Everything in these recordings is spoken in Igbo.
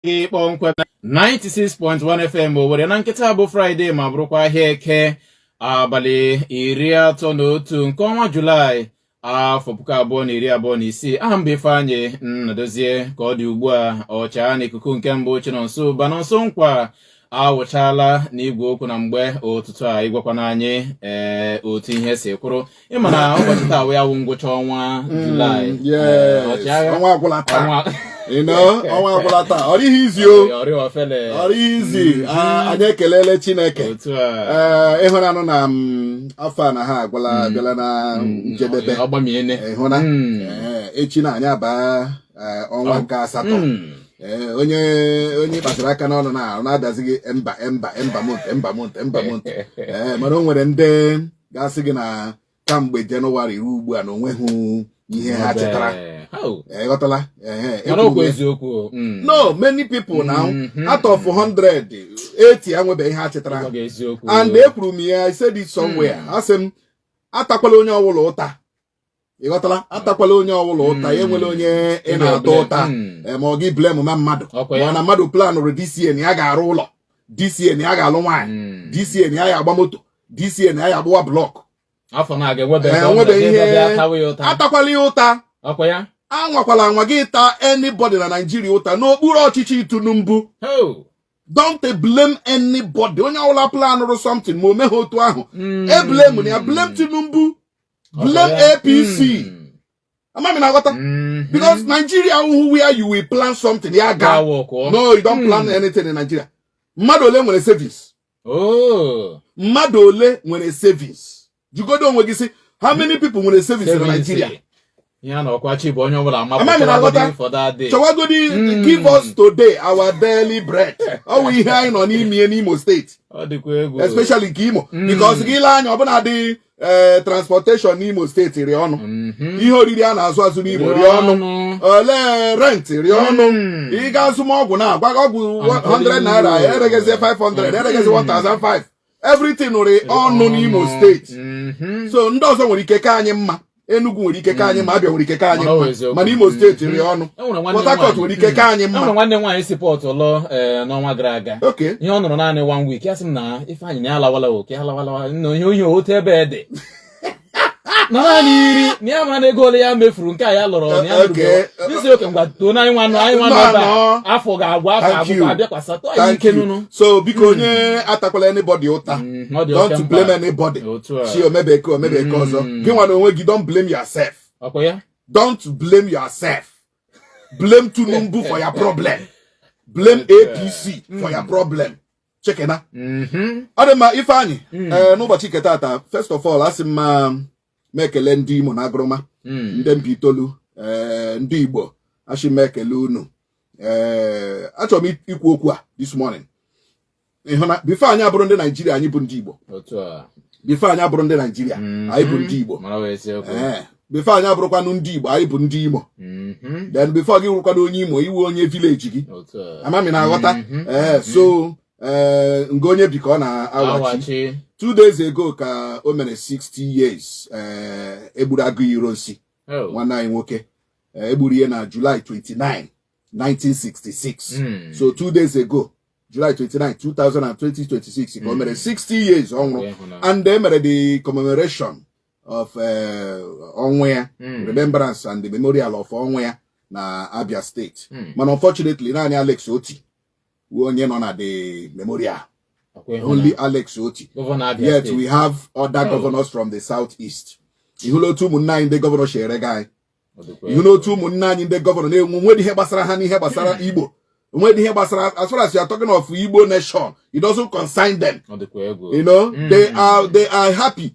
Gị kpọmkwem 96.1 FM Owerri na nke taa bụ Fraịde ma bụrụkwa ahịa Eke, abalị 31 nke ọnwa Julaị, afọ 2026. Aha m bụ Ifeanyị Nnadozie. Ka ọ dị ugbu a, ọcha n'ikuku nke mbụ, Chinonso Banonso Nkwa awụchala n'igwe okwu na mgbe ụtụtụ a ịgwakwana anyị ee otu ihe si kwụrụ. Ịma na ụbọchị taa wee awụ ngwụcha ọnwa Julaị. Yes. Ọchịagha. Ọnwa agwụla taa. Ọnwa Ọnwa agwụla taa. Ọ dịghị izi o. Ọrịa ofele. Ọ dịghị izi. Ah, anyị ekelele Chineke. Otu a. Ee, ịhụnanụ na afọ a na ha agwụla, abịala na njedebe. Ọgbamiene. Ịhụna Ee, echi na anyị abaa ọnwa nke asatọ. Ee, onye kpachara aka n'ọnụ na ọ na-adazi gị ember, ember, ember month, ember month, ember month. Ee, mana o nwere ndị ga-asị gị na kamgbe Jenụwarị ruo ugbu a na onweghị ihe ha chetara. How? Ee, ghọtala? Ee. Mana okwu ekwuru m ya. eziokwu. No, many people now, out of 100, 80 enwebeghị ihe ha chetara. Ịgwa gị eziokwu. And ekwuru m ya, I said it somewhere, asị m atakwala onye ọbụla ụta. Ị ghọtala? Atakwala onye ọbụla ụta. Ya enwere onye ị na-ata ụta. Ma ọ gị blame ma mmadụ Ọkwa ya. ma na mmadụ planụrụ this year na ya ga-arụ ụlọ, this year na ya ga-alụ nwaanyị, this year na ya ga-agba moto, this year na ya ga-agbụwa block. Afọ na-aga enwebe Ee, enwebe ihe- atawa ya ụta. Atakwala ya ụta. Ọkwa ya. Anwakwala anwa gị taa anybody na Naijiria ụta n'okpuru ọchịchị Tinubu. Ho. Don't blame anybody. Onye ọbụla planụrụ something ma o meghị otu ahụ, e blame na ya, blame Tinubu, blame Ọkwa ya. APC. Amami na aghọta? Because Nigeria who where you will plan something ya ga Gawa ọkụ. No, you don't plan anything in Nigeria. Mmadụ ole nwere savings? Oh. Mmadụ ole nwere savings? Jugodo onwe gị sị, how many people nwere savings na Savings. Nigeria? Ihe a na-ọkwachi bụ onye ọbụla Amami na aghọta? amapụtara for that day. Chọwagodi "Give us today our daily bread". Ọ wụ ihe anyị nọ n'ime n'Imo Steeti. Ọ dịkwa egwu. Especially nke Imo, because gị ile anya, ọbụna dị transportation n'Imo Steeti rịa ọnụ, ihe oriri a na-azụ azụ n'Imo rịa ọnụ, ole rent rịa ọnụ, ị ga azụmọgwụ na agwa ọgwụ 100 naira eregezie 500, eregezie 1005. Everything rị ọnụ n'Imo Steeti. So ndị ọzọ nwere ike ka anyị mma. Enugu nwere ike ka anyị mma, Abịa nwere ike ka anyị Mana ọ bụ mma, eziokwu. mana Imo Steeti rị ọnụ. Enwere nwanne Port Harcourt nwaanyị. nwere ike ka anyị Enwere mma. nwanne m nwaanyị si Port lụọ n'ọnwa gara aga. Ihe ọ nụrụ naanị one week, ya sị m na Ifeanyị na ya alawala oke alawala na ihe otu ebe dị na naanị iri na ya mara na ego ole ya mefuru nke a ya lụrụ na ya isi oke ngwa too na anyị nwa nọ ebe a afọ ga-agwụ, afọ agwụ abịakwasa tụọ anyị ike nụnụ. So biko, onye atakwala anybody ụta. Don't blame anybody. Chi omebeke omebeke ọzọ, gị nwa na onwe gị, don't blame yourself. Ọkwa ya. Don't blame yourself. Blame Tinubu for your problem, blame APC for your problem. Chekena ọ dị mma. Ifeanyị, ee, n'ụbọchị nke taata, first of all, asị m ma m ekele ndị Imo na Agụrụma, ndị Mbaitolu, ee, ndị Igbo, asị m ekele unu. Ee, achọrọ m ikwu okwu a this morning. Ịhụ na before anyị abụrụ ndị Naijiria, anyị bụ ndị Igbo. Before anyị abụrụ ndị Naijiria, anyị bụ ndị Igbo. Ee, before anyị abụrụkwanụ ndị Igbo, anyị bụ ndị Imo. Then before gị wụrụkwanụ onye Imo, iwu onye village gị. Amami na-aghọta? Ee, so ee, nga onye bi ka ọ na-awachi. 2 days ago ka o mere 60 years ee egburu Agụiyi Ironsi, nwanne anyị nwoke. Egburu ihe na July 29, 1966. So 2 days ago, July 29, 2026, ka o mere 60 years ọ nwụrụ, and e mere the commemoration of ọnwụ ya, remembrance and the memorial of ọnwụ ya na Abia State. Mana unfortunately, naanị Alex Oti wụ onye nọ na the memorial. Only Alex Oti. Yet we have other governors from the southeast. Ịhụla otu ụmụnne anyị ndị governor si erega anyị? Ịhụla otu ụmụnne anyị ndị governor na-enwe nwedị ihe gbasara ha n'ihe gbasara Igbo, onwedị ihe gbasara? As far as you are talking of Igbo nation, it doesn't concern them. They are happy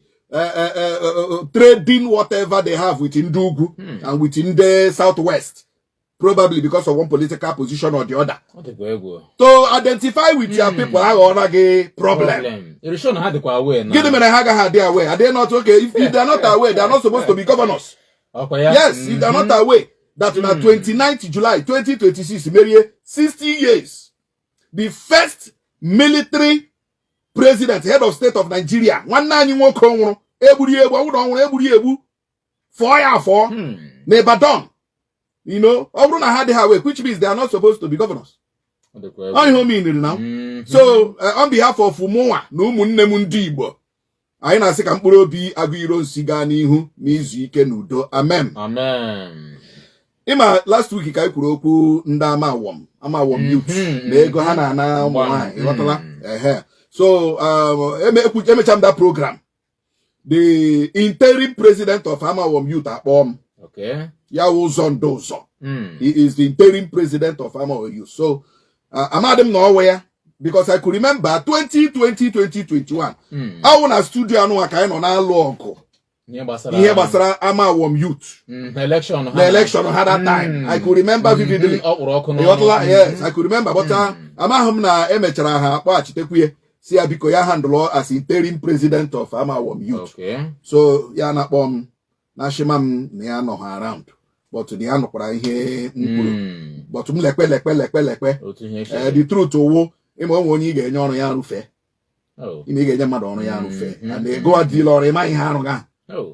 trading whatever they have with ndị ugwu and with ndị southwest, probably because of one political position or the other. Ọ dịkwa egwu. To identify with your people aghọọla gị problem. Problem. You're sure na ha dịkwa aware na Gịnị mere ha agaghị adị aware? Are they not okay? If they are not aware, they are not supposed to be governors. Ọkwa ya. Yes, if they are not aware that na 29th July 2026 merie 60 years the first military president, head of state of Nigeria, nwanne anyị nwoke nwụrụ, egburu ya egbu, ọ bụrụ na ọ nwụrụ, egburu ya egbu, fọọ ya afọ na Ibadan. Ọ bụrụ na ha adịghị aware, which means they are not supposed to be governors. Ọ dịkwa egwu. Ọ ihe o meaniri na. So on behalf of mụnwa na ụmụnne m ndị Igbo, anyị na-asị ka mkpụrụ obi Aguiyi Ironsi gaa n'ihu n'izu ike n'udo. Amen. Amen. Ịma, last week ka anyị kwuru okwu ndị Amawọm, Amawọm youth na ego ha na-ana ụmụ nwaanyị. Ịghọtala? Ehe. So emecha m that program, the interim president of Amawọm youth akpọọ m. Ya wụ ụzọ ndụ ụzọ. He is the interim president of Amawọm youth. So amadị m na ọwụ ya, because I could remember 2020, 2021, awụ na studio anụnwa ka anyị nọ na-alụ ọgụ ihe gbasara ihe gbasara Amawọm youth Election ha na election ha that time. I could remember vividly. Ọ kpụrụ ọkụ n'ọnụ. Ịghọtala? Yes, I could remember, but amaghị m na emechara ha kpọghachitekwu ya, si ya biko ya handle as interim president of Amawọm youth. So ya na-akpọ m na shima m na ya nọ ha around, but na ya nụkwara ihe m kwuru. But m lekpe lekpe lekpe lekpe. Otu ihe The truth wụ, ịma onwe onye ị ga-enye ọrụ ya arụfe. Ime ị ga-enye mmadụ ọrụ ya arụfe and ego adịla ọrụ, ịma ihe arụ ga.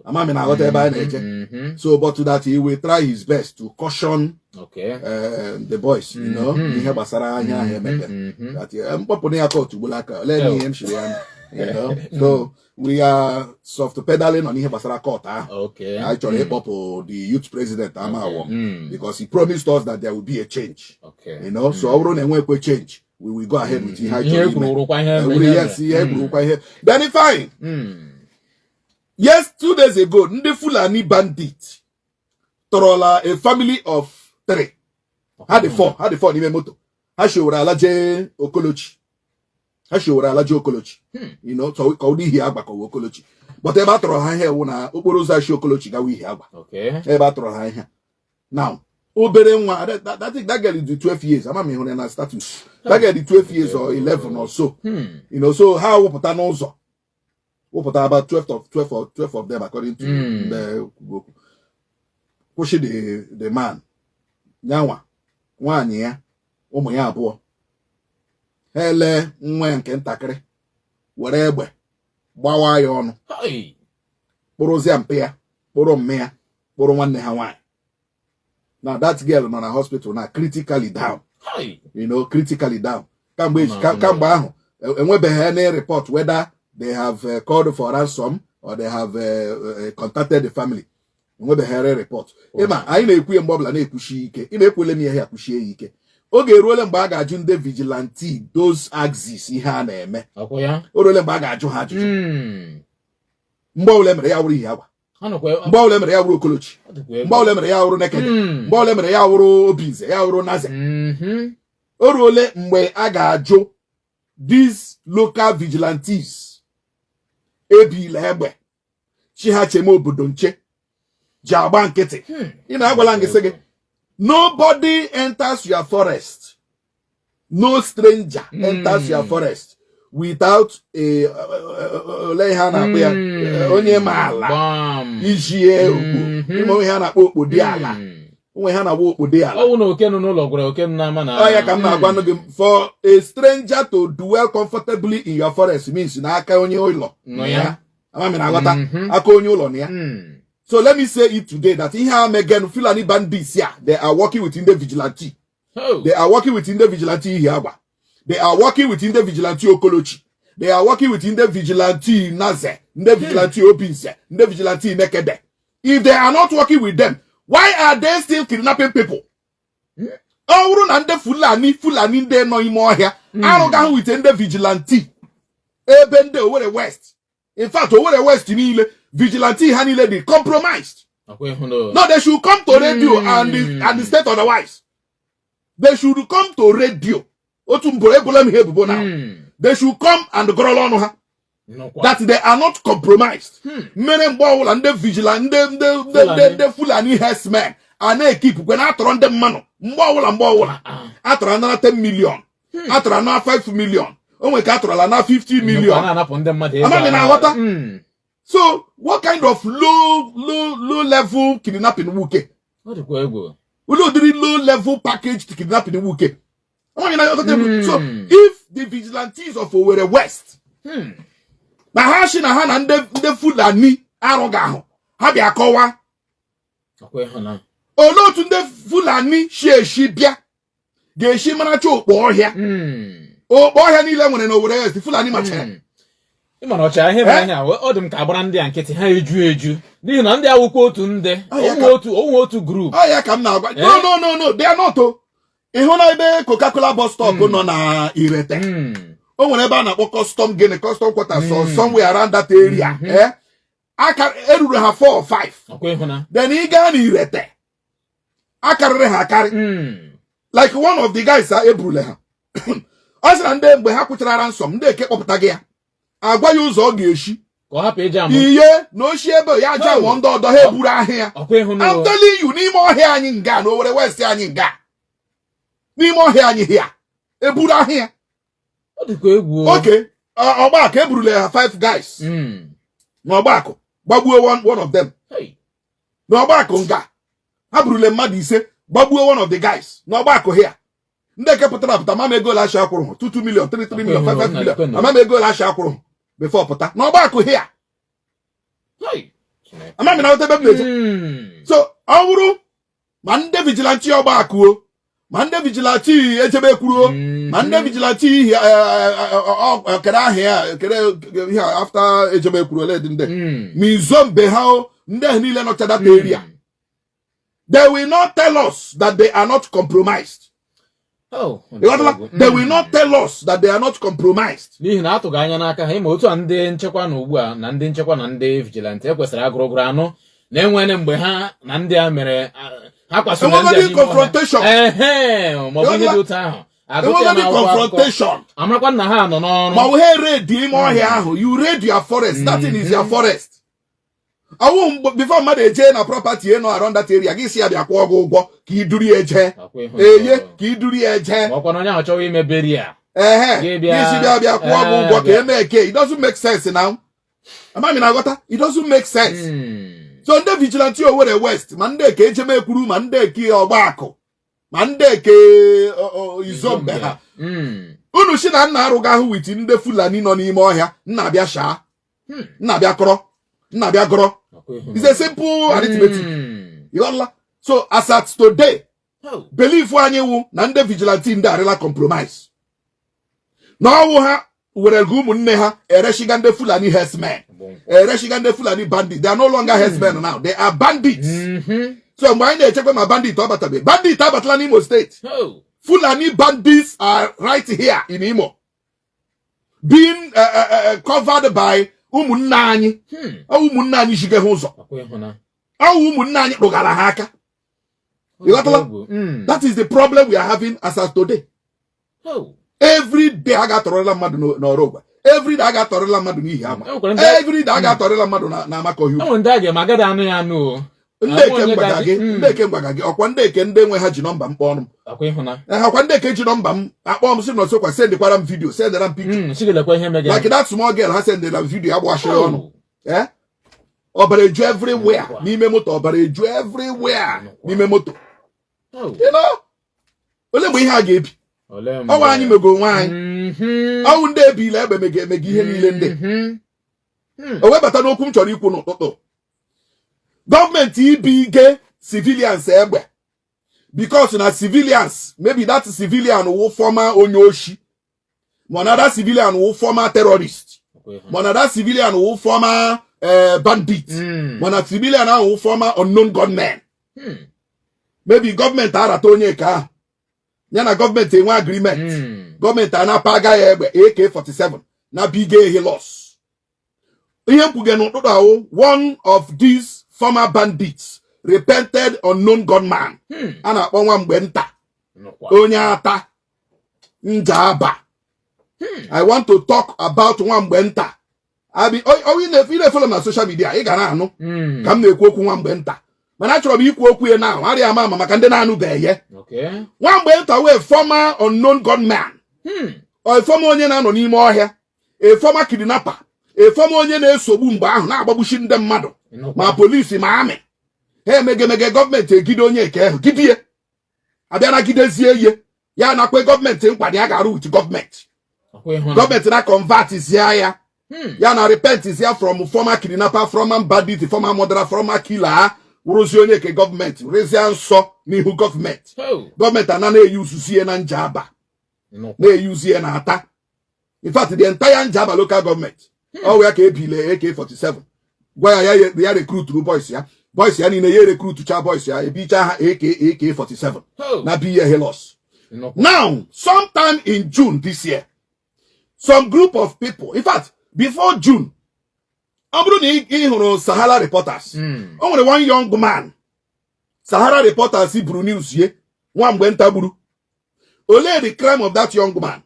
Ama m na aghọta ebe anyị na-eje. So but that he will try his best to caution the boys ihe gbasara anya ahụ emepere. That mkpọpụ ya court ugboro aka olee ihe m shiri ya. So we are soft pedaling on ihe gbasara court ahụ. Anyị chọrọ ịkpọpụ the youth president Amawọm because he promised us that there will be a change. So ọ bụrụ na enwekwe change, we will go ahead with ihe anyị Ihe chọrọ kwuru ime. wụrụkwa ihe Wuru ihe yes, mere. ihe kwurukwa ihe. Then fine. Yes, 2 days ago, ndị Fulani bandit tọrọla a family of three. Ha dị four, ha dị four n'ime moto. Ha showere ala jee Okolochi. Ha showere ala jee Okolochi. So ka ọ dị Ihiagwa ka ọ wụ Okolochi. But ebe a tọrọ ha ihe wụ na okporo ụzọ ashi Okolochi gawa Ihiagwa. Ebe a tọrọ ha ihe. Now, obere nwa, that girl is 12 years. Ama m ịhụrụ ya na status. That girl is 12 years or 11 or so. So ha wụpụta n'ụzọ, wụpụta about 12 of 12 or 12 of them, according to ndị kwuru okwu. Kwụsị the man, nyanwa, nwaanyị ya, ụmụ ya abụọ. Ha ele nwa ya nke ntakịrị, were egbe gbawa ya ọnụ, Hey. kpụrụzia mpe ya, kpụrụ mme ya, kpụrụ nwanne ha nwaanyị. Na that girl nọ na hospital na critically down. Hey. Critically down. Kamgbe No, no. Kamgbe ahụ enwebeghị any report whether they have called for ransom or they have contacted the family. Enwebeghị any report. Ịma anyị na-ekwu ya mgbe ọbụla, na-ekwuchi ike. Ịma ekwele m ihe ya kwuchie ya ike. Oge eruole mgbe a ga-ajụ ndị vigilante those axis ihe a na-eme. Ọkwa ya? O ruole mgbe a ga-ajụ ha ajụjụ. Mgbe ọbụla emere ya wụrụ Ihiagwa, Ha nọkwa mgbe ọbụla emere ya wụrụ Okolochi, ọ dịkwa egwu. mgbe ọbụla emere ya wụrụ Nekede, mgbe ọbụla emere ya wụrụ Obinze, ya wụrụ Naze. O ruole mgbe a ga-ajụ these local vigilantes ebila egbe chi ha cheme obodo nche ji agba nkịtị. Ị na-agwala gị sị gị, nobody enters your forest, no stranger enters your forest without a ole ihe a na-akpọ ya, onye ma ala Gbam. ijie okpo. Ime ihe a na-akpọ okpo dị ala, onwe ihe a na-akpọ okpo dị ala. Ọ wụ na oke nọ n'ụlọ gwara oke nọ n'ama na Ọ ya ka m na-agwa gị, for a stranger to dwell comfortably in your forest means na aka onye ụlọ Nọ ya. Ama m na-aghọta. Aka onye ụlọ na ya. So let me say it today that ihe a megen Fulani bandits ya, they are working with ndị vigilante. They are working with ndị vigilante Ihiagwa, they are working with ndị vigilante Okolochi, they are working with ndị vigilante Naze, ndị vigilante Obinze, ndị vigilante Nekede. If they are not working with them, why are they still kidnapping people? Ọ bụrụ na ndị Fulani ndị nọ ime ọhịa arụgaghị with ndị vigilante ebe ndị Owerri West, in fact Owerri West niile, vigilante ha niile dị compromised. Ọkwa ịhụ na No, they should come to radio and state otherwise. They should come to radio. Otu mbụ ebola m ha ebubo now. They should come and gọrọla ọnụ ha Nọkwa. That they are not compromised. Mere mgbe ọbụla ndị vigilante, ndị Fulani. ndị Fulani herdsmen a na-ekipukwe na atọrọ ndị mmanụ mgbe ọbụla, mgbe ọbụla atọrọ anara 10 million, atọrọ anara 5 million, o nwere ka atọrọla na 50 Nọkwa million. na-anapụ ndị mmadụ ego. Ama m na aghọta. So what kind of low low low level kidnapping wuke? Ọ dịkwa egwu. Ụlọ ụdịrị low level packaged kidnapping wuke. Amaghị na aghọta egwu. So if the vigilantes of Owerri West na ha shi na ha na ndị Fulani arụghị ahụ, ha bịa kọwaa. Ọkwa ịhụ na Olee otu ndị Fulani shi eshi bịa Ga-esi maracha okpo ọhịa, okpo ọhịa niile nwere n'Owerri West, Fulani machara. Ịma na ọcha ihe mere anya, ọ dị m ka agbara ndị a nkịtị, ha eju eju, n'ihi na ndị awụkwa otu ndị Ọ ya onwe otu onwe otu group. Ọ ya ka m na-agwa. No, no, no, no, they are not o. Ị hụ na ebe Coca-Cola bus stop nọ na Irete, o nwere ebe a na-akpọ custom, gịnị, custom quarters or somewhere around that area. Eh, aka eruru ha 4 or 5. Ọkwa ịhụna. Then ị gaa na Irete, akarịrị ha akarị. Like one of the guys a eburule ha, ọ sị na ndị mgbe ha kwụchara ransom, ndị eke kpọpụta gị ya, agwa ya ụzọ ọ ga-esi ka ọ hapụ ịja amụ iye na oshi ebe ya aja mụọ ndị ọdọ ha eburu ahịa ya. Ọkwa ịhụna. I'm telling you, n'ime ọhịa anyị nga na Owerri West anyị nga, n'ime ọhịa anyị hịa, eburu ahịa. Ọ dịkwa egwu o. Oke ọgbakọ eburule ha five guys n'ọgbakọ, gbagbuo one of them. Hey. N'ọgbakọ nga ha burule mmadụ ise, gbagbuo one of the guys n'ọgbakọ hịa. Ndị eke pụtara apụta, ama m ego ole asha akwụrụ ha, 2 million, 3 3 million, 5 5 million, ama m ego ole asha akwụrụ ha before pụta n'ọgbakọ hịa. Hey. Ama m na ebe m na-eje. So ọ bụrụ ma ndị vigilante ọgbakọ o, ma ndị vigilante ejebe kwuruo, ma ndị vigilante ihe kere ahịa ya kere ihe after ejebe kwuru ole dị ndị ma izo mbe ha o, ndị ahụ niile nọcha that area, they will not tell us that they are not compromised. Oh, Ịghọtala? They will not tell us that they are not compromised. N'ihi na atụghị anya n'aka ha. Ịma otu a ndị nchekwa na ugbu a na ndị nchekwa na ndị vigilante ekwesịrị agụrụgụrụ anụ na enwene mgbe ha na ndị a mere ha kwasoro ndị a Enwegodi n'ime ọhịa. confrontation. Ehe, maọbụ ihe dị otu ahụ agụta ya Enwegodi n'akwụkwọ akụkọ. confrontation. Amarakwa na ha nọ n'ọrụ. Ma ha raid ime ọhịa ahụ, you raid your forest, that thing is your forest. Ọwụ mgbe before mmadụ eje na property nọ around that area, gị si ya bịa kwụọ gị ụgwọ ka i duru ya eje. Akwa ịhụ eye na- ka i duru ya eje. Ma ọkwa na onye ahụ chọwa ime burial. Ehe. Gị bịa- gị si bịa bịa kwụọ gị ụgwọ ka eme eke, it doesn't make sense now. Amami na aghọta, it doesn't make sense. So ndị vigilante Owerri West, ma ndị eke Ejemekwuru, ma ndị eke Ọgbakụ, ma ndị eke Izombe ha, unu si na nna arụghị ahụ with ndị Fulani nọ n'ime ọhịa, nna abịa shaa, nna abịa kọrọ, nna abịa gọrọ. Akwa ịhụ It's a simple arithmetic. Ịghọtala? So as at today, belief anyị wụ na ndị vigilante ndị arịla compromise, na ọwụ ha were gị ụmụnne ha ereshiga ndị Fulani herdsmen, ereshiga ndị Fulani bandit. They are no longer herdsmen now, they are bandits. So mgbe anyị na-echekwa ma bandit ọ batabe, bandit abatala n'Imo Steeti. Fulani bandits are right here in Imo, being covered by ụmụnne anyị. Ọ ụmụnne anyị jige ha ụzọ. Akwa ịhụ na Ọ ụmụnne anyị kpụgara ha aka. Ịghọtala? That is the problem we are having as of today. Every day a ga-atọrọla mmadụ n'ọrụ ogwe, every day a ga-atọrọla mmadụ n'ihi ama, E nwekwara ndị every day a ga-atọrọla mmadụ na Amakohia. E nwere ndị a ga-eme agadi anụ ya anụ o. Ndị eke Onye mgbaga gị, ndị eke mgbaga gị, ọkwa ndị eke, ndị nwe ha ji nọmba m kpọọ m. Akwa ịhụ na Eh, ọkwa ndị eke ji nọmba m akpọ m, sị na osokwa sendịkwara m video, sendara m picture. Sigilekwa ihe megara. Like that small girl, ha sendịra m video agbashiri ọnụ. Eh, ọbara eju everywhere n'ime moto, ọbara eju everywhere n'ime moto. Ole mgbe ihe a ga-ebi? Ole mgbe? Ọnwa anyị mego onwe anyị. Ọwụ ndị ebile egbe mege emege ihe niile ndị. O webata n'okwu m chọrọ ikwu n'ụtụtụ, gọọmenti ibi ige civilians egbe because na civilians, maybe that civilian wụ former onye oshi, mana that civilian wụ former terrorist, Akwa ịhụ. mana that civilian wụ former bandit, mana civilian ahụ wụ former unknown gunmen. Maybe gọọmenti arata onye nke ahụ, ya na gọọmenti enwe agreement, gọọmenti anapa aga ya egbe AK47 na bige Hilux. Ihe mkwuge n'ụtụtụ ahụ, one of these former bandits, repented unknown gunman, a na-akpọ nwa mgbe nta. Nụkwa. Onye ata njaba. I want to talk about nwa mgbe nta. Abi ị na-efollow m na social media, ị ga na-anụ ka m na-ekwu okwu nwa mgbe nta, mana achọrọ m ikwu okwu ya na arịa ama ama maka ndị na-anụbeghị ya. Nwa mgbe nta wee former unknown gunman, a former onye na-anọ n'ime ọhịa, a former kidnapper, a former onye na-esogbu mgbe ahụ na-agbagbuchi ndị mmadụ. Nụkwa. Ma polisi ma amị ha emegemege, gọọmenti egide onye nke ahụ, gidie abịa nagidezie ihe ya, nakwe gọọmenti nkwado ya ga-arụ with gọọmenti. Akwa ịhụ na Gọọmenti na convert zie ya, ya na repent ya from former kidnapper, former bandit, former murderer, former killer. Wụrụzie onye nke gọọmenti, rezie nsọ n'ihu gọọmenti. Oh. Gọọmenti ana na-eyuzuzie na Njaba, Nnukwu. na-eyuzie na Ata. In fact, the entire Njaba Local Government, ọ ya ka ebile AK47, gwa ya ya ya recruituru boys ya, boys ya niile, ya recruitucha boys ya, ebicha ha AK AK47 Oh. na biye Hilux. Nnukwu. Now, sometime in June this year, some group of people, in fact, before June, ọ bụrụ na ị hụrụ Sahara Reporters, o nwere one young man Sahara Reporters buru news ye nwa mgbe nta gburu. Olee the crime of that young man?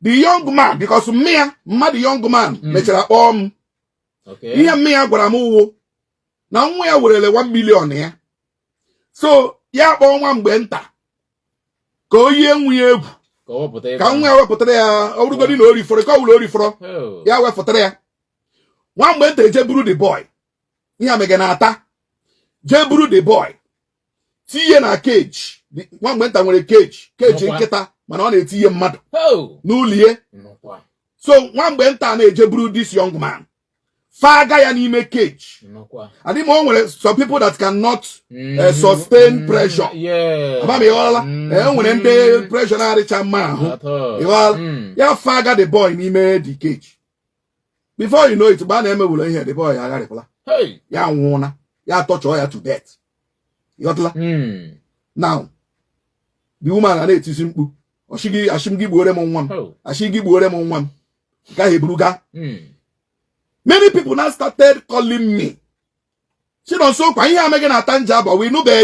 The young man, because mmịa mmadụ, young man mechara kpọọ m. Ihe mmịa gwara m wụ na nwa ya werele 1 million ya, so ya kpọọ nwa mgbe nta ka o yie nwa ya egwu, Ka o wepụta ego. Ka nwa ya wepụtara ya, ọ bụrụgodị na o rifọrọ, ka ọ bụla o rifọrọ, ya wepụtara ya. Nwa mgbe nta eje buru the boy, ihe a mege na-ata, jee buru the boy tinye na cage. Nwa mgbe nta nwere cage Nnukwu. nkịta, mana ọ na-etinye mmadụ n'ụlọ. Nnukwu. So nwa mgbe nta na-eje buru this young man, faga ya n'ime cage. Nnukwu. Adị ma o nwere some people that cannot sustain pressure. Ama m, ịghọọla? E nwere ndị pressure na-arịcha mma ahụ. Atọ. Ịghọọla? Ya faga the boy n'ime the cage. Before you know it, mgbe a na-emewụlọ ihe, the boy agharịpụla. Ya nwụọna, ya tọchọọ ya to death. Ịghọtala? Now the woman a na-etisi mkpu, ọchị gị, achị m gị gbuore m nwa m, achị gị gbuore m nwa m, nke ahụ eburuga. Many people now started calling me, Chinonso, kwa ihe amege na-ata Njaba, ọ wụ inube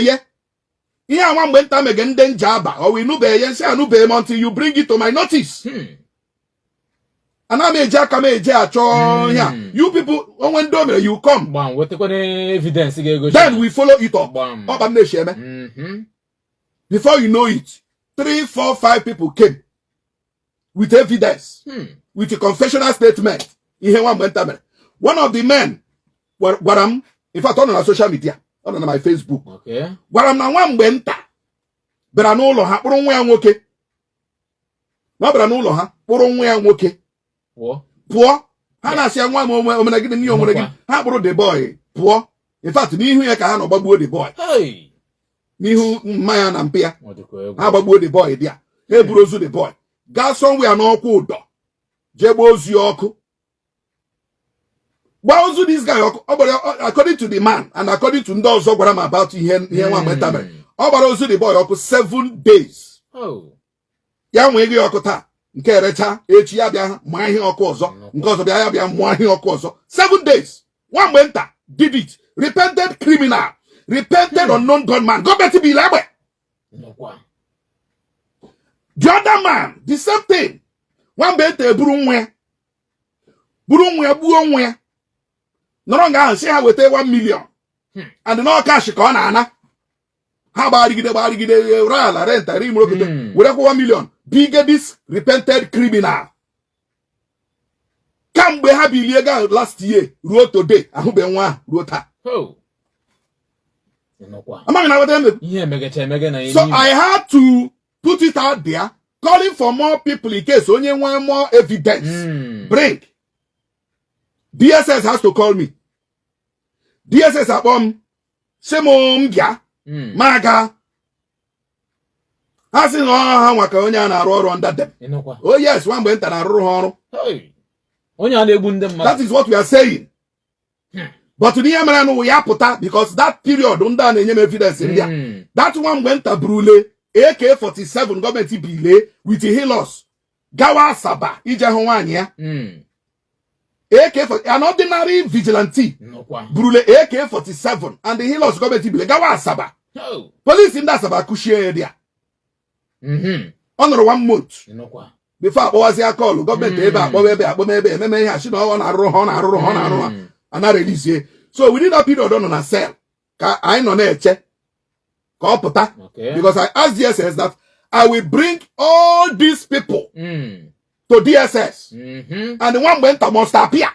ihe anwa mgbe nta mege ndị Njaba, ọ wụ inube nsị anụbeghị m until you bring it to my notice. Ana m eji aka m eje achọ ihe a. You people, onwe ndị o mere, you come. Gbam, wetakwana evidence ga-egosi. Then we follow it up. Ọkpa m na-eshi eme. Before you know it, three, four, five people came with evidence, with a confessional statement, ihe nwa mgbe nta mere. One of the men gwara m, in fact, ọ nọ na social media, ọ nọ na my Facebook, gwara m na nwa mgbe nta bịara n'ụlọ ha kpụrụ nwa ya nwoke, na ọ bịara n'ụlọ ha kpụrụ nwa ya nwoke Pụọ. Pụọ. Ha na-asị ya, nwa m onwe omere gịnị n'ihe onwere gịnị? Ha kpụrụ the boy pụọ. In fact, n'ihu ya ka ha nọ gbagbuo the boy. N'ihu mmanya na mpi ya. Ọ dịkwa egwu. Ha gbagbuo the boy bịa, ha eburu ozu the boy gaa somewhere n'ọkwa ụdọ, jee gbaa ozu ya ọkụ, gbaa ozu this guy ọkụ. Ọ gbara, according to the man and according to ndị ọzọ gwara m about ihe nwa mgbe nta mere, ọ gbara ozu the boy ọkụ 7 days. Ya nwee ego ya ọkụ taa, nke erecha, echi ya bịa mụọ ihe ọkụ ọzọ, nke ọzọ bịa, ya bịa mụọ ihe ọkụ ọzọ. 7 days nwa mgbe nta did it. Repented criminal, repented unknown gunman, gọọmenti bụ ile egbe. Nnukwu. The other man, the same thing. Nwa mgbe nta eburu nwa ya, buru nwa ya, gbuo nwa ya, nọrọ nga ahụ si ha weta 1 million and na cash ka ọ na-ana. Ha gbagharịgide, gbagharịgide, ree ala, renta ri imrokote, werekwa 1 million bige this repented criminal. Kamgbe ha bilie ego ahụ last year ruo today, ahụbeghị nwa ahụ ruo taa. Oh. Nnukwu. Amaghị na weta eme. Ihe emegecha emege na So I had to put it out there, calling for more people in case onye nwee more evidence. Bring. DSS has to call me. DSS akpọ m, sị m m bịa, ma aga. Ha sị na ọ ha nwa ka onye a na-arụ ọrụ under them. Ịnụkwa. Oh yes, nwa mgbe nta na-arụrụ ha ọrụ. Hey. Onye a na-egbu ndị mmadụ. That is what we are saying. But n'ihe mere nụ ya pụta, because that period ndị a na-enye m evidence ndị a. That nwa mgbe nta burule AK47 gọọmenti bile with Hilux gawa Asaba ije hụ nwaanyị ya. AK, an ordinary vigilante, Nnukwu. burule AK47 and the Hilux gọọmenti bile gawa Asaba. Oh. Polisi ndị Asaba kụchie ya dị ya. Ọ nọrọ one month Ịnụkwa. before akpọwazie call gọọmenti ebe akpọwa ebe akpọm ebe ememe ihe achị na ọ na-arụrụ ha, ọ na-arụrụ ha, ọ na-arụrụ ha, ana release. So within that period ọ nọ na cell ka anyị nọ na-eche ka ọ pụta, because I asked DSS that I will bring all these people to DSS and nwa mgbe nta must appear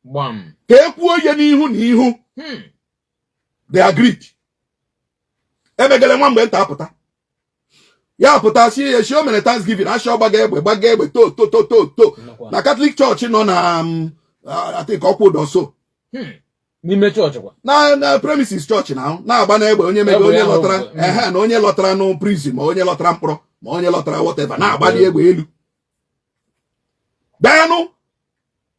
Gbam. ka e kwuo ihe n'ihu na ihu. They agreed. Emegele nwa mgbe nta apụta, ya pụta si ya shi o mere Thanksgiving, achị ọ gbaga egbe, gbaga egbe to to to to to Nnukwu. na Catholic Church nọ na I think ọkwa ụdọ so. N'ime chọọchị kwa? Na premises chọọchị na na-agba n'egbe onye mege Egbe onye ahụ lọtara bụ. Ehe, na onye lọtara nụ prison, ma onye lọtara mkpọrọ, ma onye lọtara whatever, na-agbali egbe elu. Benụ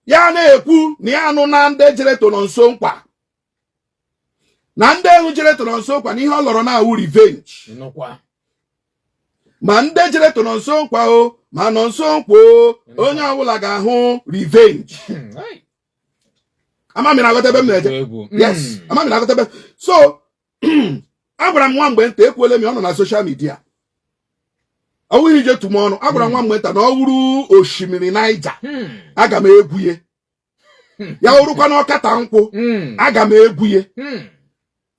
ya na-ekwu na ya anụ na ndị jere toro nso nkwa, na ndị ahụ jere toro nso nkwa, na ihe ọ lọrọ na-awụ revenge. Nụkwa. Ma ndị jere toro nso nkwa o, ma nọ nso nkwa o, onye ọbụla ga-ahụ revenge. Ai. Ama m na-aghọta ebe m na-eje. Egwu. Yes, ama m na-aghọta ebe. So agwara m nwa mgbe nta, ekwuole m ya, ọ nọ na social media, ọ wụghị ije tụm ọnụ. Agwara m nwa mgbe nta na ọ wụrụ osimiri Niger, aga m egwuye ya. Wụrụkwa na ọkata nkwụ, aga m egwuye.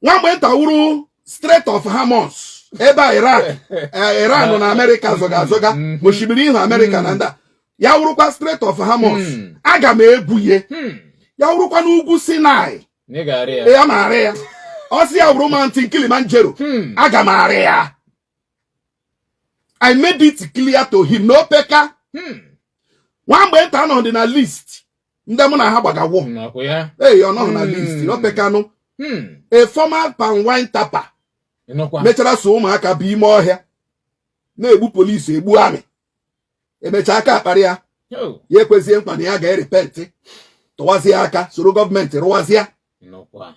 Nwa mgbe nta wụrụ Strait of Hormuz, ebe a Iraq, Iran na Amerịka zọga azọga, osimiri ihu Amerịka na ndị a, ya wụrụkwa Strait of Hormuz, aga m egwuye. Ya wụrụkwa n'ugwu Sinai, Na ị ga-arị ya. Ya ma arị ya. Ọ sị ya wụrụ Mountain Kilimanjaro, aga m arị ya. I made it clear to him na opeka. Nwa mgbe nta nọ dị na list ndị mụ na ha gbagawo. Nakwa ya. Ee, ọ nọghị na list opekanụ. A former palm wine tapper Ịnụkwa. mechara so ụmụaka bụ ime ọhịa na-egbu polisi, egbu amị, emechaa aka akparị ya. Oh. Ya ekwezie mkpa na ya ga-erepent, tụwazie aka, soro gọọmenti rụwazie. Ịnụkwa.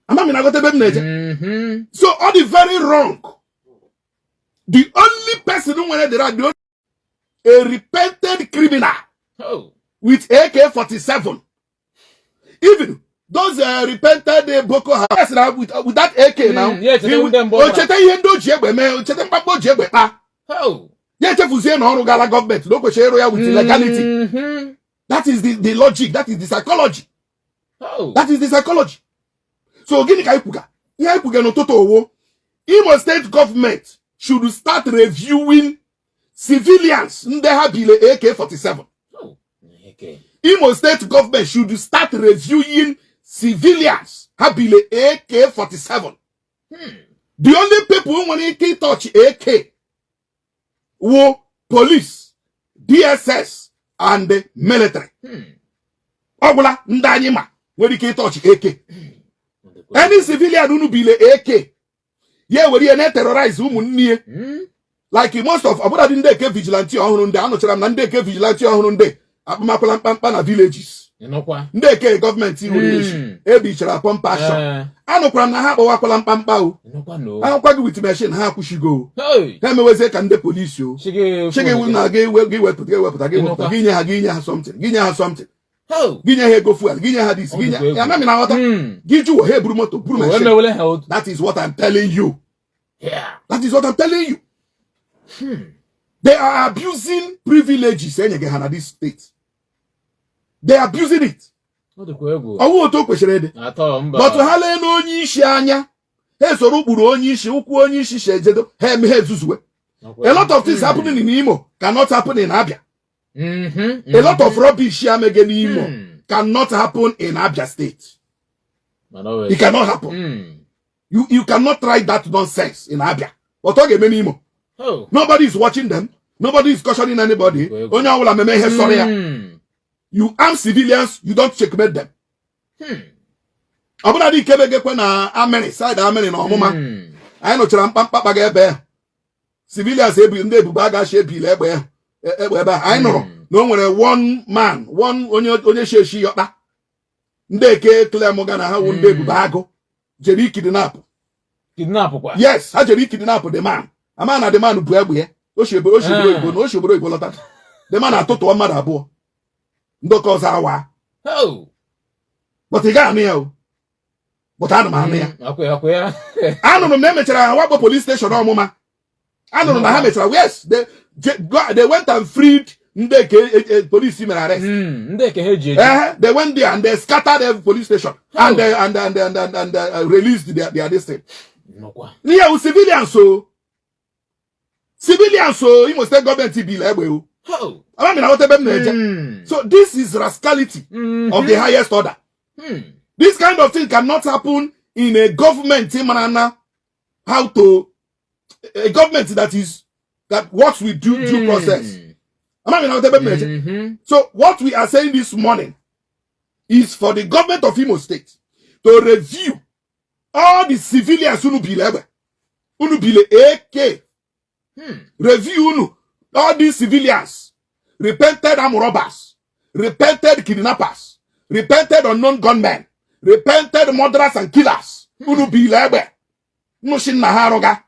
Ama m na aghọta ebe m na-eje. So ọ dị very wrong. The only person nwere the right, the only, a repented criminal with AK-47, even those repented Boko Haram, yes, now with that AK now, Yeah, cheta ndị mbụ o cheta ihe ndị o ji egbe mee, o cheta mkpakpa o ji egbe kpaa. Ya echefuzie na ọrụ gala gọọmenti, na o kwesịrị ịrụ ya with legality. That is the logic, that is the psychology. That is the psychology. So gịnị ka anyị kwuga? Ihe anyị kwuga n'ụtụtụ owo, Imo State government should start reviewing civilians ndị ha bile AK-47. Oh. Okay. Imo State government should start reviewing civilians ha bile AK-47. The only people nwere ike ịtouch AK wụ police, DSS and the military. Ọ gwụla ndị anyị ma nwere ike ịtouch AK. Any civilian unu bile AK, ya ewere ihe na-terrorize ụmụnne ya, like most of ọbụladị ndị eke vigilante ọhụrụ ndị anụchara m na ndị eke vigilante ọhụrụ ndị akpamakwala mkpamkpa na villages. Ịnụkwa. Ndị eke gọọmenti wuru echi ebichara pump action. Anụkwara m na ha akpọwakwala mkpamkpa o. Ịnụkwa no. Ahụkwa gị with machine, ha akwụshigo o. Hey. Ha emewezie ka ndị polisi o. Chige. Chi gị na gị gị wepụta, gị wepụta, gị wepụta, Ịnụkwa. gị nye ha, gị nye ha something, gị nye ha something, Oh. gị nye ha ego fuel, gị nye ha this, Ọ gị nye dịkwa egwu. ya mami na nghọta. Gị jụwo ha eburu moto, buru O machine. emewele ha otu. That is what I'm telling you. That is what I'm telling you. They are abusing privileges enyege ha na this state. They are abusing it. Ọ dịkwa egwu. Ọwụ otu o kwesịrị ịdị. Atọ mba. But ha lee na onye isi anya, ha esoro ụkpụrụ onye isi, ụkwụ onye isi si ejedo, ha eme ha ezuzuwe. A lot of things happening in Imo cannot happen in Abia. A lot of rubbish ya mege n'Imo cannot happen in Abia State. Mana ọ wee- It cannot happen. You cannot try that nonsense in Abia. But ọ ga-eme n'Imo. Oh. Nobody is watching them. Nobody is cautioning anybody. Onye ọbụla meme ihe sọrọ ya. You arm civilians, you don't checkmate them. Ọbụla dị ikebe gekwe na amịrị, side amịrị na ọmụma. Anyị nụchara mkpamkpa kpaga ebe ahụ. Civilians ebi ndị ebube agachi ebili egbe ahụ, egbe ebe ahụ. Anyị nụrụ na o nwere one man, one onye onye shi eshi yọkpa. Ndị eke claim ga na ha wụ ndị ebube agụ jere ikidnap. Kidnap kwa. Yes, ha jere ikidnap the man. Ama na the man bụ egbe ya. O shi obodo oyibo na o shi obodo oyibo lọta. The man atụtụọ mmadụ abụọ. Ndị ọka ọzọ awa. Oh. But ị gaghị anụ ya o. But ana m anụ ya. Akwa ya, akwa ya. Anụrụ m na emechara ha wakpo police station ọmụma. Anụrụ m na ha mechara, yes, they went and freed ndị nke police mere arrest. Ndị eke ha eji eji. Eh, they went there and they scattered every police station and released their this thing. Nnukwu. Ihe wụ civilians o, civilians o. Imo State gọọmenti bili egbe o. Oh. Ama m na aghọta ebe m na-eje. So this is rascality of the highest order. This kind of thing cannot happen in a government mara na how to, a government that works with due process. Ama m na aghọta ebe m na-eje. So what we are saying this morning is for the government of Imo State to review all the civilians unu bili egbe, unu bili AK. Review unu all these civilians, repented armed robbers, repented kidnappers, repented unknown gunmen, repented murderers and killers. Unu bili egbe, unu si nna ha arụga.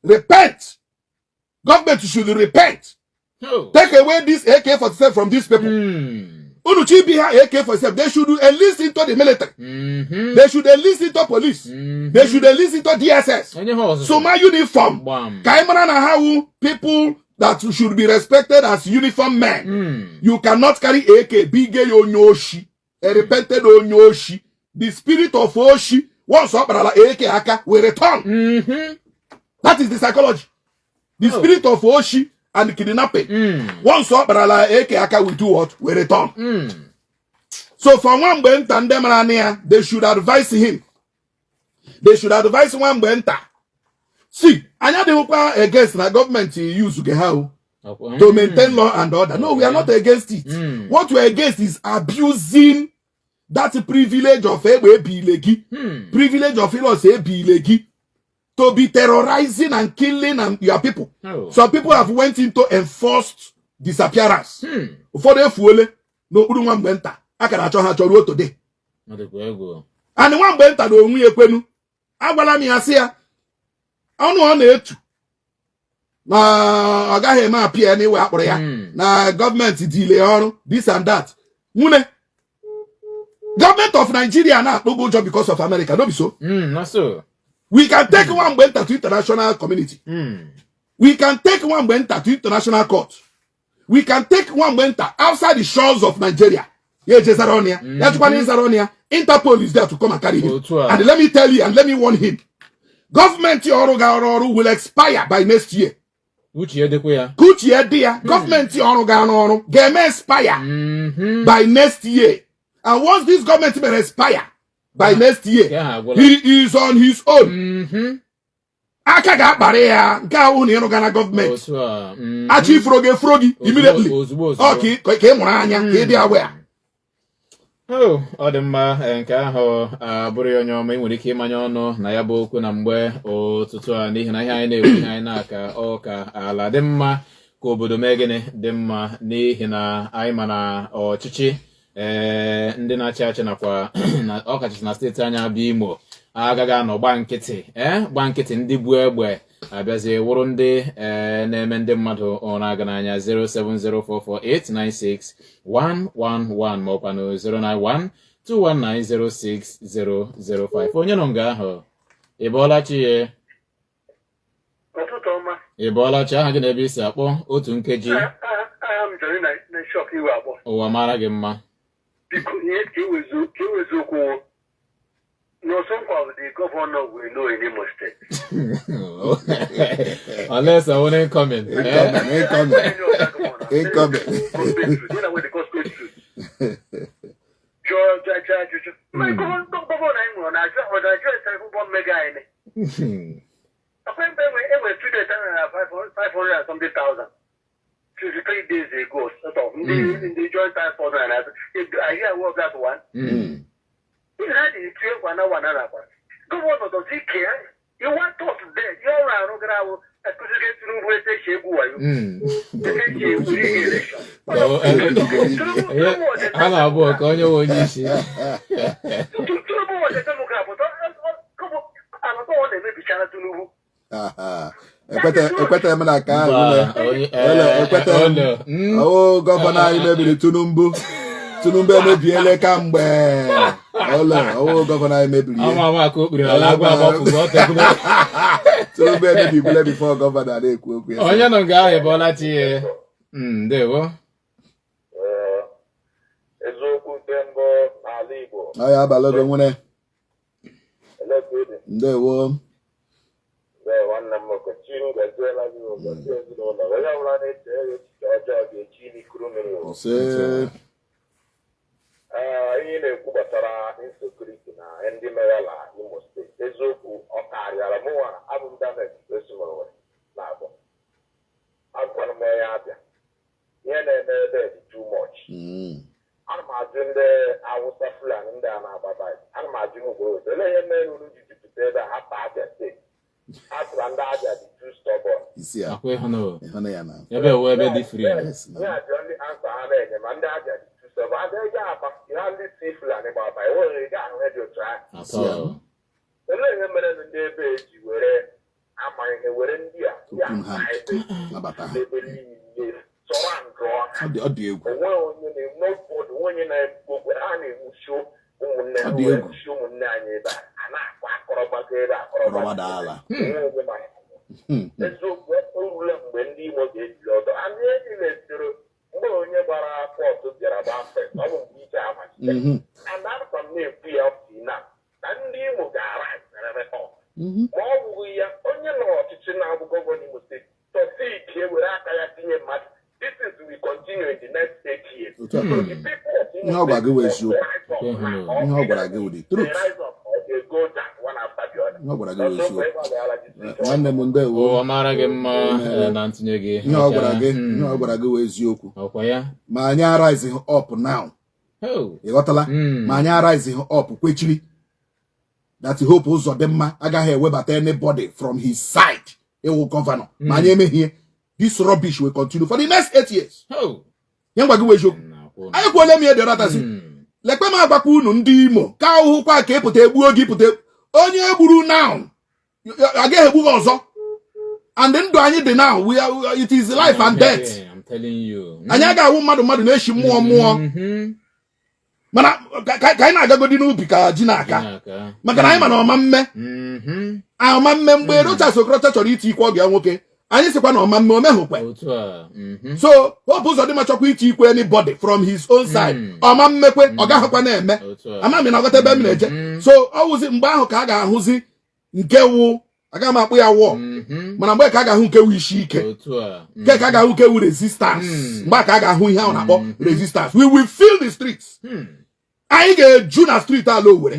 Repent. Government should repent. Oh. Take away this AK-47 from these people. Unu chi bi ha AK-47, they should enlist into the military. They should enlist into police. They should enlist into DSS. Enye ha ọzụzụ. Soma uniform. Gbam. Ka anyị mara na ha wu people that should be respected as uniform men. You cannot carry AK bige ya onye oshi, a repented onye oshi. The spirit of oshi, once ọ kparala AK aka, will return. That is the psychology. The spirit of oshi and kidnapping, once ọ kparala AK aka, will do what? Will return. So for nwa mgbe nta, ndị mara anya ya, they should advise him. They should advise nwa mgbe nta. See, anyị adịghịkwa against na gọọmenti use ge ha o to maintain law and order. No, we are not against it. What we are against is abusing that privilege of egbe ebile gị, privilege of ịlọs ebile gị, to be terrorizing and killing and your people. Some people have went into enforced disappearance. Ụfọdụ efuole n'okpuru nwa mgbe nta, a ka na-achọ ha achọ ruo today. Ọ dịkwa egwu. And nwa mgbe nta na onwe ya ekwenu, agwala m ya, sị ya ọnụ ọ na-etu na ọ gaghị eme apịa n'iwe akpụrụ ya na gọọmenti dile ya ọrụ, this and that. Nwune, gọọmenti of Nigeria na-akpụ gị ụjọ because of America, no be so? Na so. We can take nwa mgbe nta to international community. We can take nwa mgbe nta to international court. We can take nwa mgbe nta outside the shores of Nigeria. Ya ejezara ọnụ ya, ya chụkwana ịzara ọnụ ya, Interpol is there to come and carry him. Otu a. And let me tell you and let me warn him, gọọmenti ọrụ ga-arụ ọrụ will expire by next year. Uche ya dịkwa ya. Ka uche ya dị ya, gọọmenti ọrụ ga-arụ ọrụ ga-eme expire by next year. And once this government may expire by next year, Nke ahụ agwụla. he is on his own. Aka ga-akparị ya nke ahụ na ịrụga na gọọmenti. Otu a. Achọ ifuro gị, efuro gị immediately. Ozugbo Ọ ozugbo. ka ị mụrụ anya, ka ị dị aware. Oh, ọ dị mma. Nke ahụ abụrụ ya. Onye ọma, ị nwere ike ịmanye ọnụ na ya bụ okwu na mgbe ụtụtụ a, n'ihi na ihe anyị na-ekwu, ihe anyị na-aka ọka ala dị mma ka obodo mee gịnị dị mma, n'ihi na anyị ma na ọchịchị, ee, ndị na-achị achị nakwa na ọkachasị na steeti anyị abịa Imo agaghị anọ gba nkịtị, ee, gba nkịtị, ndị bu egbe abịazie wụrụ ndị, ee, na-eme ndị mmadụ ụra aga n'anya. 07044896111 ma ọkwanụ 09121906005. Onye nọ nga ahụ? Ị bọọla chi ya? Ụtụtụ ọma. Ị bọọla chi? Aha gị na ebe isi akpọ, otu nkeji. Aha m jọrọ na shop iwe abụọ. Ụwa mara gị mma. Biko, ihe ka ewezu okwu Nonso Nkwa, the governor we know in Imo State. Unless I want incoming. Incoming, incoming. Any other governor. Incoming. Gospel truth. You know where the gospel truth. Jụọ jụọ jụọ ajụjụ. Ma governor anyị nwere na-ajụ, ọ na-ajụ ese ụgbọ mmega anyị. Akwa ebe enwe student a na 500 and something thousand. 53 days ago, sort of. Ndị joint task force na I hear of that one. Ihe ha ji tie nkwa na wana nakwa. Governor, does he care? He want us dead. Ihe ọrụ arụ gara ahụ akụziri Tinubu ete esi egwu wayo. Ete esi egwu ihe election. Ha na-abụọ ka onye nwe onye isi. Tinubu was a Democrat, but anọtọ ọ na-emebichara Tinubu. Ekweta m na nke ahụ. Mba, Ele, ekweta m. ole. Ọwụ governor anyị mebiri Tinubu? Tinubu emebiele kamgbe ole. Ọwụ governor anyị mebiri ihe? Ama ama ka o kpiri ala agwa agbafugo ọ tegolo. Tinubu emebigbule before governor na-ekwu okwu ya. Onye nọ nga ahụ? Ebola chi ya? Ndewo. Eziokwu nke mbụ n'ala Igbo. Ọ ya abalị oge nwere. Elekere. Ndewo. Ee, nwanne m nwoke, chi m gaziela gị, ụbọchị ezinụlọ onye ọbụla na-eche ya echiche ọjọọ ga-echi n'ikuru mmiri o. Ise. Ee, ihe ị na-ekwu gbasara insecurity na ndị merela Imo Steeti, eziokwu, ọ karịara. Mụnwa abụ m Danet Esimoro na abụ abụkwana m onye Abịa. Ihe na-eme ebe dị too much. Ana m ajụ ndị Awụsa, Fulani, ndị a na-agba bike, ana m M ajụ m ugboro otu, olee ihe mere unu ji jupụta ebe a hapụ Abịa Steeti? A sịra ndị Abịa dị too stubborn. Isi ya. Akwa ịhụnụ. Ịhụnụ ya na. Ebe ewu ebe dị free. Yes, na. Ihe a dị ndị answer ha na-enye ma ndị Abịa dị too stubborn. Abịa ego Aba, ihe ndị si Fulani gba Aba, enweghị ị ga-ahụ ihe dị otu ahụ. Atọ. Olee ihe mere ndị ebe eji were ama ihe were ndị a ndị a Open hand. ebe Nabata ha. ebe niile sọrọ ndụọ ha? Ọ dị egwu. Onwe onye na-eme ụfọdụ, onwe onye na-ekwu okwu, ha na-egbuchi ụmụnne ha. Ọ dị wee egwu. gbuchi ụmụnne anyị ebe a, a na-akwa akọrọgbago ebe akọrọgbago. Kọrọgbadaala. Onwe onye ma eziokwu. O rule mgbe ndị Imo ga-ejiri ọdọ anyị ejilesiri mgbe onye gbara pọtụ bịara gbaa first, ọ bụ mgbe ike amachite. And anakwa m na-ekwu ya up till now na ndị Imo ga-ara up ma ọ bụghị ya, onye nọ ọchịchị na-abụ gọvanọ Imo Steeti tọsi ike were aka ya tinye mmadụ, this is will continue in the next 8 years. Otu a. So the people of Imo Ihe ọ gwara gị wụ eziokwu. rise up now. Ihe ọ gwara gị wụ the truth. They rise up or they go down one after the other. Ihe ọ gwara gị wụ eziokwu. eziokwu. Nwanne m, ndewo. Ọ mara gị mma na ntụnye gị. Ihe ọ gwara gị, ihe ọ gwara gị wụ eziokwu. Ọkwa ya. Ma anyị arise up now. Oh. Ị ghọtala? Ma anyị arise up kwechiri that Hope Uzodimma agaghị ewebata anybody from his side ịwụ gọvanọ, ma anyị emeghie, this rubbish will continue for the next 8 years. Oh. Ihe ngwa gị wụ eziokwu. Na-akwụ. Anyị kwuola m ihe dị ọrata si lekwe m agwakwa unu ndị Imo ka ahụhụkwa ka ịpụta egbuo gị, pụta onye egburu now agaghị egbu gị ọzọ. And ndụ anyị dị now, it is life and death. I'm telling you. Anyị agaghị awụ mmadụ mmadụ na-eshi mmụọ mmụọ. Mana ka anyị na-agagodi n'ubi ka ji na-aka. N'aka. Maka na anyị ma na ọma mme ọma mme mgbe Rochas Okorocha chọrọ iti ikwe ọgụ ya nwoke, anyị sịkwa na ọma mme omehụkwe. Otu a. So Hope Uzodimma chọkwa iti ikwe anybody from his own side, ọma mmekwe, ọ gaghịkwa na-eme. Otu a. Ama m na aghọta ebe m na-eje. So ọ wụzi mgbe ahụ ka a ga-ahụzi nke wụ, agaghị m akpụ ya wụọ, mana mgbe ka a ga-ahụ nke wụ isi ike, Otu a. nke ka a ga-ahụ nke wụ resistance, mgbe a ka a ga-ahụ ihe ahụ na-akpọ resistance. We will fill the streets. Anyị ga-eju na street ala Owerri.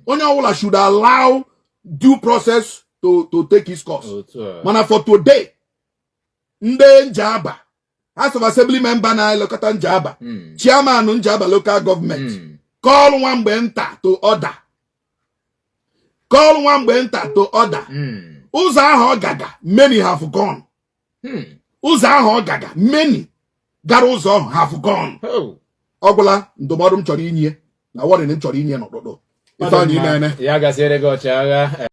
Onye ọbụla should allow due process to take his course. Otu a. Mana for today, ndị Njaba House of Assembly member na-elekọta Njaba, chairman Njaba local government, call nwa mgbe nta to order, call nwa mgbe nta to order. Ụzọ ahụ ọ gaga, many have gone. Ụzọ ahụ ọ gaga, many gara ụzọ ahụ have gone. Oh. Ọ gwụla ndụmọdụ m chọrọ inye na warning m chọrọ inye n'ụtụtụ. Ifeanyị, imene. Ya gaziere gị, ọchịagha.